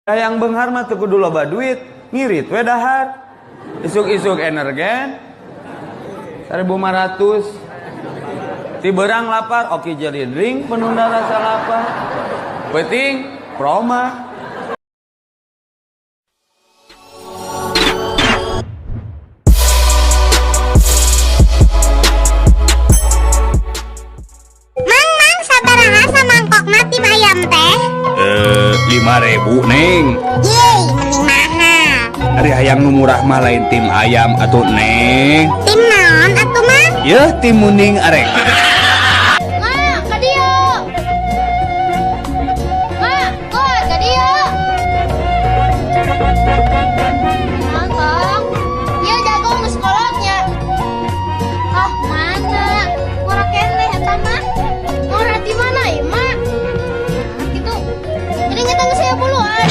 Hayang beunghar mah teu kudu loba duit, ngirit we dahar. Isuk-isuk energen 1500. Ti beurang lapar, oke jadi drink penunda rasa lapar. Peuting proma. Mang, mang, sabaraha samangkok na tim ayam teh? 5.000, Neng. Yeay, mending mahal. Ari hayang nu murah mah lain tim ayam atuh, Neng. Tim naon atuh, Mang? Yeuh, tim muning arek. Ma, ka dieu. Ma, kok ka dieu? Nonton. Ieu jagung geus kolotnya. Ah, mana? Ngora keneh eta mah. Ngora di mana ieu, Ma? Nah, kitu. Jadi ngetang geus aya puluhan.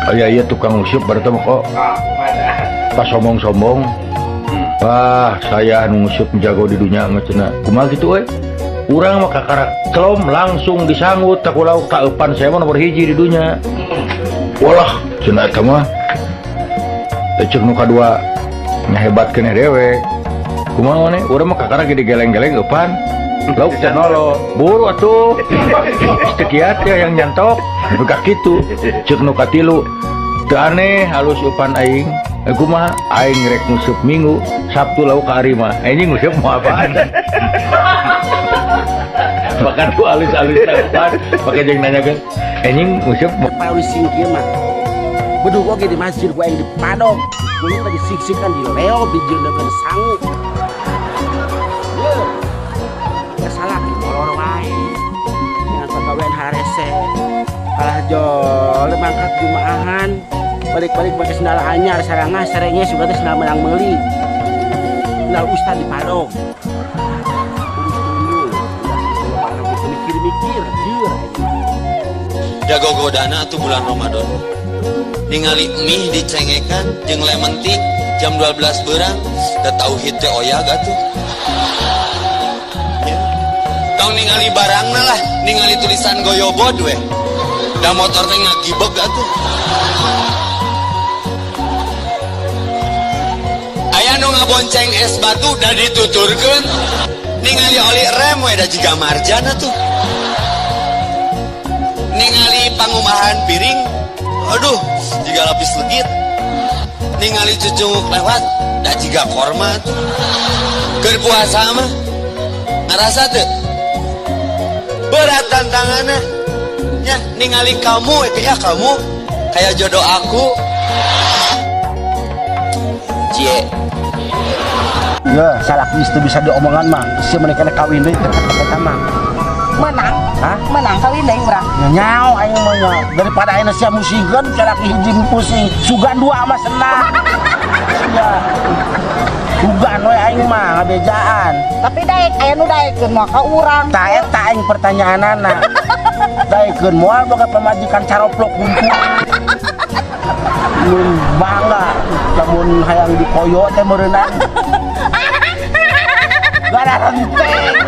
Oh iya, iya, tukang useup berarti mah kok pas sombong-sombong. Wah, saya nu nguseup jago di dunia mah cenah. Kumaha kitu euy? Urang mah kakarak celom langsung disanggut tak lauk tak eupan saya mah nomor hiji di dunia. Walah, cenah eta mah. Teh ceuk nu kadua nya hebat keneh dewek. Kumaha maneh? Urang mah kakarak ge digeleng-geleng eupan. Lauk teh nolo. Buru atuh. Teu kiat ya yang nyantok. Buka kitu. Ceuk nu katilu. Teu aneh halus eupan aing. Kumaha aing rek nguseup Minggu, Sabtu lauk ka ari mah. Anjing nguseup mau apaan? Bahkan tuh halus-halus eupan, pake jeung nanyakeun, anjing nguseup mau Paling singkir mah. Bedug oge di masjid gua yang dipadok. Kulit lagi sik-sikan di leo dijeundekeun sangu. Ye. Ya salah molor wae. Dengan pagawean harese. Kalah jol mangkat jumaahan. Balik-balik pakai sendal anyar sarangah sarengnya suka teh sendal menang meuli. Sendal ustad dipadok. Mikir-mikir jeur. Jago godana tuh bulan Ramadan. Ningali mie dicengekan jeung lemon tea jam 12 berang da tauhid teh oyag atuh. Ya. Tong ningali barangna lah, ningali tulisan goyobod we. Da motor teh ngagibeg atuh. Aya nu ngabonceng es batu da dituturkeun. Ningali oli rem we da jiga marjan atuh. Ningali pangumahan piring, aduh, jiga lapis legit. Ningali cucunguk lewat, da jiga korma tuh. Keur puasa mah ngarasa teu? Berat tantangannya. Ya, ningali kamu, ya kamu kayak jodoh aku. Cie. Ya, salah istri bisa diomongan mah. Si mereka kawin deui eta mah. Menang? Hah? Menang kawin deui urang. Ya, nyao aing mah nya. Daripada aing sia musingkeun salaki hiji pusing, sugan dua mah senang. Ya. Sugan we aing mah ngabejaan. Tapi daek aya nu daekeun moal ka urang. Tah eta aing pertanyaanana. Daekeun moal boga pamajikan caroplok buntu. Mun bangga lamun hayang dikoyo teh meureunana. Gara renteng.